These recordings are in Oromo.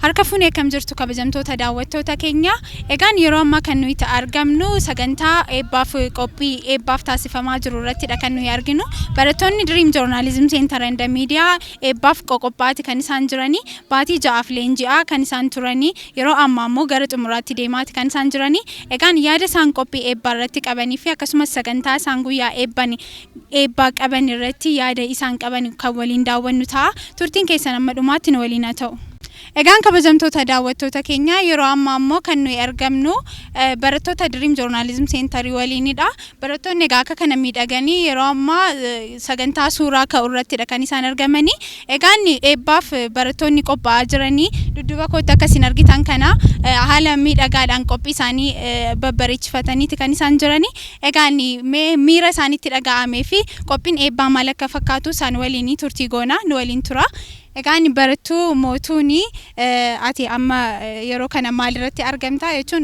Harka fuunee akkam jirtu, kabajamtoota daawwattoota keenya? Egaan yeroo ammaa kan nuyi argamnu sagantaa eebbaaf, qophii eebbaaf taasifamaa jiru irrattidha kan nuyi arginu. Barattoonni Dream Journalism Center and Media eebbaaf qoqophaa'aati kan isaan jiranii. Baatii 6f leenji'aa kan isaan turanii, yeroo ammaa immoo gara xumuraatti deemaati kan isaan jiranii. Egaan yaada isaan qophii eebbaa irratti qabanii fi akkasumas sagantaa isaan guyyaa eebbaa qaban irratti yaada isaan qaban kan waliin daawwannu ta'a. Turtiin keessan amma dhumaatti nu waliin haa ta'u. Egaan kabajamtoota daawwattoota keenya, yeroo ammaa immoo kan nuyi argamnu barattoota Dream Journalism Center waliinidha. Barattoonni egaa akka kana miidhaganii yeroo ammaa sagantaa suuraa ka'u irrattidha kan isaan argamanii. Egaan eebbaaf barattoonni qophaa'aa jiranii dudduuba kootti akka isin argitan kana haala miidhagaadhaan qophii isaanii babbareechifataniiti kan isaan jiranii. Egaan mee miira isaanitti dhaga'amee fi qophiin eebbaa maal akka fakkaatu isaan waliin turtii goona, nu waliin tura. Egaan barattuu Mootuun, ati amma yeroo kana maalirratti argamta, jechuun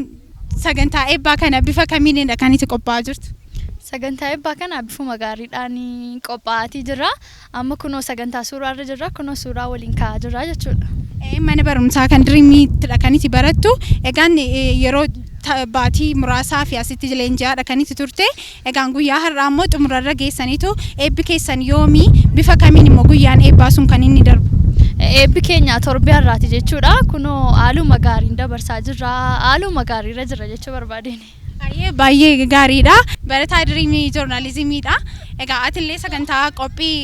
sagantaa eebbaa kana bifa kamiinidha kan itti qophaa'aa jirtu? Sagantaa eebbaa kana bifuma gaariidhaan qophaa'aatii jira. Amma kunoo sagantaa suuraarra jirra. Kunoo suuraa waliin ka'aa jirra jechuudha. Mana barumsaa kan Dreamiittidha kan itti barattu. Egaan yeroo baatii muraasaa fi asitti leenji'aadha kan itti turte. Egaan guyyaa har'aa immoo xumurarra geessaniitu, eebbi keessan yoomii, bifa kamiin immoo guyyaan eebbaa sun kan inni darbu? Eebbi keenya torbee har'aati jechuudha. Kunoo haaluma gaariin dabarsaa jirra. Haaluma gaariirra jira jechuu barbaadeen. Baay'ee baay'ee gaariidha. Barataa Dreamii Journalismiidha. Egaa atillee sagantaa qophii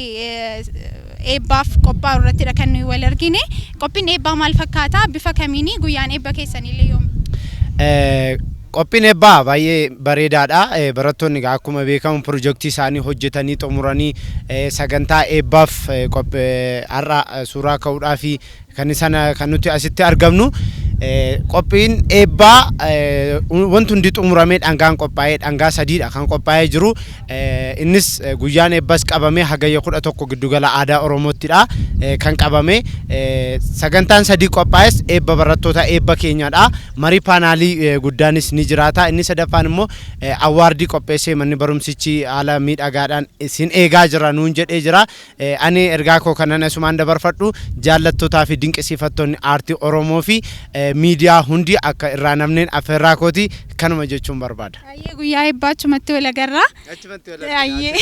eebbaaf qophaa'u irrattidha kan nuyi wal argine. Qophiin eebbaa maal fakkaata? Bifa kamiini? Guyyaan eebba keessaniillee yoomi? Qophiin eebbaa baay'ee bareedaadha. Barattoonni egaa akkuma beekamu pirojektii isaanii hojjetanii xumuranii sagantaa eebbaaf har'a suuraa ka'uudhaaf kan isaan kan nuti asitti argamnu. Qophiin eebbaa wanti hundi xumuramee dhangaan qophaa'ee, dhangaa sadiidha kan qophaa'ee jiru. Innis guyyaan eebbas qabamee Hagayya 11 giddugala aadaa Oromoottidha kan qabame. Sagantaan sadii qophaa'es eebba barattoota, eebba keenyadha. Marii paanaalii guddaanis ni jiraata. Inni sadaffaan immoo awardii qopheessee manni barumsichi haala miidhagaadhaan isin eegaa jira nuun jedhee jira. Ani ergaa koo kanan asumaan dabarfadhu, jaallattootaa fi dinqisiifattoonni aartii Oromoo fi miidiyaa hundi akka irraa namneen affeerraa kooti, kanuma jechuun barbaada. Baay'ee, guyyaa eebbaa achumatti wal agarra. Baay'ee.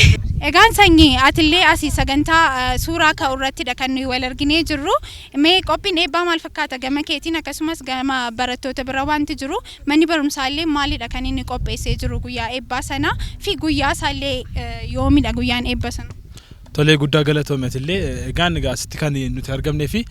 Egaan sanyii, atillee asii sagantaa suuraa ka'u irrattidha kan nuyi wal arginee jirru. Mee qophiin eebbaa maal fakkaata gama keetiin, akkasumas gama barattoota bira wanti jiru, manni barumsaallee maalidha kan inni qopheessee jiru guyyaa eebbaa sana, fi guyyaa isaallee yoomidha guyyaan eebba sana? Tolee, guddaa galatoometillee. Egaan egaa asitti kan nuti argamnee fi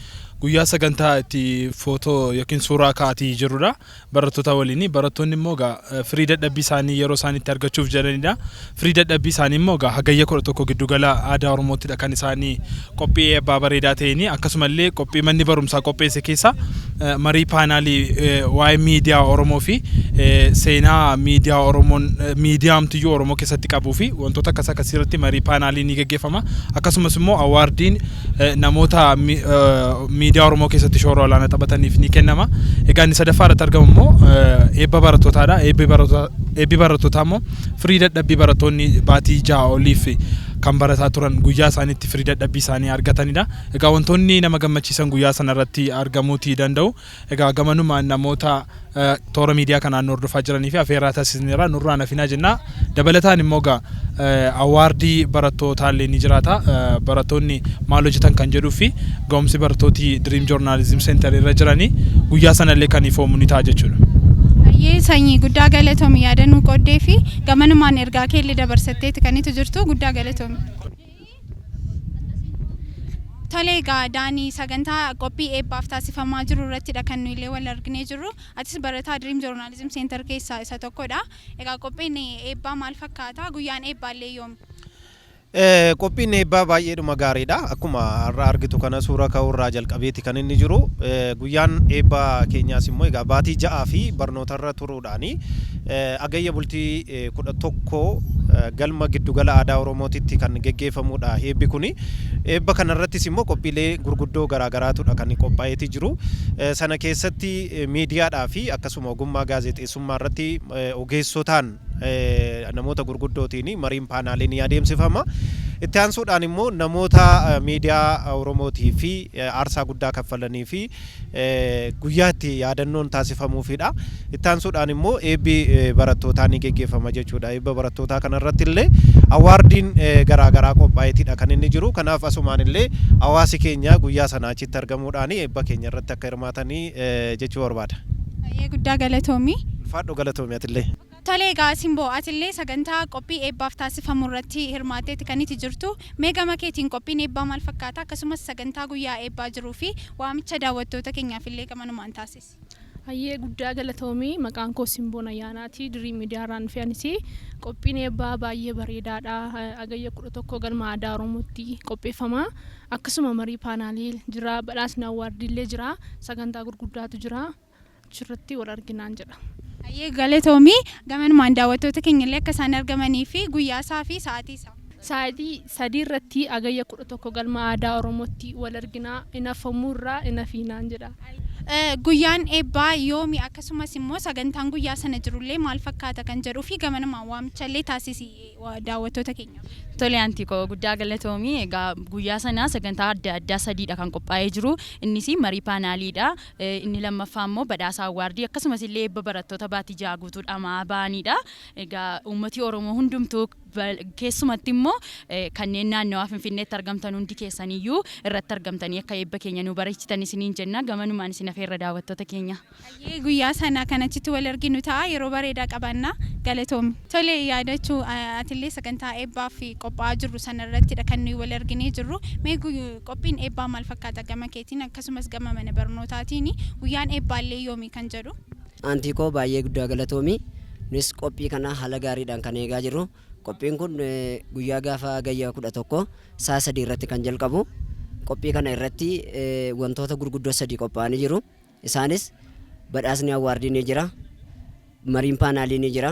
guyyaa sagantaa itti footoo yookiin suuraa ka'aatii jirrudha. Barattoota waliin. Barattoonni immoo egaa firii dadhabbii isaanii yeroo isaan itti argachuuf jedhanidha. Firii dadhabbii isaanii immoo egaa Hagayya 11 giddugala aadaa Oromoottidha kan isaanii qophii eebbaa bareedaa ta'een, akkasumallee qophii manni barumsaa qopheesse keessa marii paanaalii waa'ee miidiyaa Oromoo fi seenaa miidiyaa Oromoon miidiyaamtiyyuu Oromoo keessatti qabuu fi wantoota akkas akkasii irratti marii paanaalii ni gaggeeffama. Akkasumas immoo awardiin namoota miidiyaa Oromoo keessatti shoora olaanaa taphataniif ni kennama. Egaa inni sadaffaa irratti argamu immoo eebba barattootaadha. Eebbi barattootaa immoo firii dadhabbii barattoonni baatii 6 oliif kan barataa turan guyyaa isaaniitti firii dadhabbii isaanii argatanidha. Egaa wantoonni nama gammachiisan guyyaa sana irratti argamuutii danda'u. Egaa gamanumaan namoota toora miidiyaa kanaan nu hordofaa jiranii fi afeerraa taasisneerra, nurraa nafinaa jenna. Dabalataan immoo egaa awardii barattootallee ni jiraata. Barattoonni maal hojjetan kan jedhuu fi ga'umsi barattooti Dream Journalism Center irra jiranii guyyaa sanallee kan ifoomu ni ta'a jechuudha. Baay'ee sanyii, guddaa galatoomi, yaada nuu qooddee fi gamanumaan ergaa keellee dabarsatteeti kan itti jirtu, guddaa galatoomi. Tole, egaa Daanii, sagantaa qophii eebbaaf taasifamaa jiru irrattidha kan nuyi illee wal arginee jirru. Atis barataa Dream Journalism Center keessaa isa tokkodha. Egaa qophiin eebbaa maal fakkaata? Guyyaan eebbaallee yoomi? Qophiin eebbaa baay'eedhuma gaariidha. Akkuma har'a argitu kana suura ka'uu irraa jalqabeeti kan inni jiru. Guyyaan eebbaa keenyaas immoo egaa baatii 6 fi barnootarra turuudhaani Hagayya bultii 11 galma giddugala aadaa Oromootitti kan geggeeffamudha eebbi kuni. Eebba kanarrattis immoo qophiilee gurguddoo garaagaraatudha kan qophaa'eeti jiru. Sana keessatti miidiyaadhaa fi akkasuma ogummaa gaazexeessummaa irratti ogeessotaan, namoota gurguddootiin mariin paanaalii ni adeemsifama. Itti aansuudhaan immoo namoota miidiyaa Oromootii fi aarsaa guddaa kaffalanii fi guyyaa itti yaadannoon taasifamuufidha. Itti aansuudhaan immoo eebbi barattootaa ni geggeeffama jechuudha. Eebba barattootaa kanarratti illee awaardiin garaagaraa qophaa'eetidha kan inni jiru. Kanaaf asumaan illee hawaasi keenya guyyaa sana achitti argamuudhaan eebba keenya irratti akka hirmaatanii jechuu barbaada. Baay'ee guddaa galatoomi. Ulfaadhu, galatoomi atillee. Tolee, egaa Simboo, atillee sagantaa qophii eebbaaf taasifamu irratti hirmaatteeti kan itti jirtu. Mee gama keetiin qophiin eebbaa maal fakkaata? Akkasumas sagantaa guyyaa eebbaa jiruu fi waamicha daawwattoota keenyaaf illee gamanumaan taasisi. Hayyee, guddaa galatoomii. Maqaan koo Simboon Ayyaanaati. Dirii Miidiyaarraan dhufe anis. Qophiin eebbaa baay'ee bareedaadha. Hagayya 11 galma aadaa Oromootti qopheeffama. Akkasuma marii paanaalii jira, badhaasni awwaardiillee jira, sagantaa gurguddaatu jira. Achirratti wal arginaan jedha. Hayyee, galatoomii. Gamanumaan daawwattoota keenya illee akka isaan argamanii fi guyyaa isaa fi sa'aatii isaa. Sa'aatii 3 irratti Hagayya 11 galma aadaa Oromootti wal arginaa, hin hafamuurraa hin hafiinaan jedha. Guyyaan eebbaa yoomi? Akkasumas immoo sagantaan guyyaa sana jirullee maal fakkaata kan jedhuu fi gamanumaan waamicha illee taasisi daawwattoota keenyaaf. Tole anti koo, guddaa galatoomii. Egaa guyyaa sana sagantaa adda addaa sadiidha kan qophaa'ee jiru. Innis marii paanaaliidha. Inni lammaffaa immoo badhaasa awwaardii, akkasumas illee eebba barattoota baatii 6 guutuu dhamaa ba'anidha. Egaa uummati Oromoo hundumtuu, keessumatti immoo kanneen naannawaa Finfinneetti argamtan hundi keessaniyyuu irratti argamtanii akka eebba keenya nu bareechitan isiniin jenna. Gamanumaan isin afeerra, daawwattoota keenya. Hayyee, guyyaa sana kan achitti wal arginu ta'a, yeroo bareedaa qabaanna, galatoomi. Tole, yaadachuu, atillee sagantaa eebbaaf qophaa'aa jirru sana irrattidha kan nuyi wal arginee jirru. Mee qophiin eebbaa maal fakkaata gama keetiin, akkasumas gama mana barnootaatiin guyyaan eebbaallee yoomi kan jedhu? Aantii koo, baay'ee guddaa galatoomi. Nus qophii kana haala gaariidhaan kan eegaa jirru. Qophiin kun guyyaa gaafa Hagayya 11 sa'a 3 irratti kan jalqabu. Qophii kana irratti wantoota gurguddoo sadii qophaa'anii jiru. Isaanis badhaasni awwaardii ni jira, mariin paanaalii ni jira,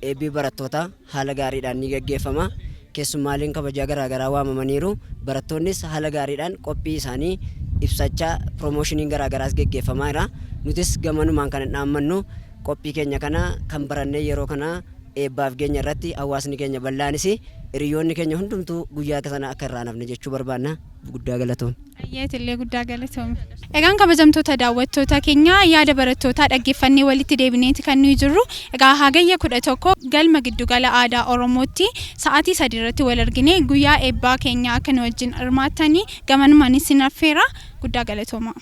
eebbi barattootaa haala gaariidhaan ni gaggeeffama. Keessummaaleen kabajaa garaagaraa waamamaniiru. Barattoonnis haala gaariidhaan qophii isaanii ibsachaa piroomoshiniin garaagaraas gaggeeffamaa jira. Nutis gamanumaan kan dhaammannu, qophii keenya kana kan barannee yeroo kana eebbaaf geenya irratti hawaasni keenya bal'aanis hiriyoonni keenya hundumtuu guyyaa sana akka irraa hafne jechuu barbaanna. Guddaa galatoom. Ayyeetillee guddaa galatoomi. Egaan kabajamtoota daawwattoota keenya, yaada barattootaa dhaggeeffannee walitti deebineeti kan nuyi jirru. Egaa Hagayya 11 galma giddugala aadaa Oromootti sa'aatii 3 irratti wal argine guyyaa eebbaa keenya akka nu wajjin hirmaattanii gamanumaan isin affeera. Guddaa galatooma.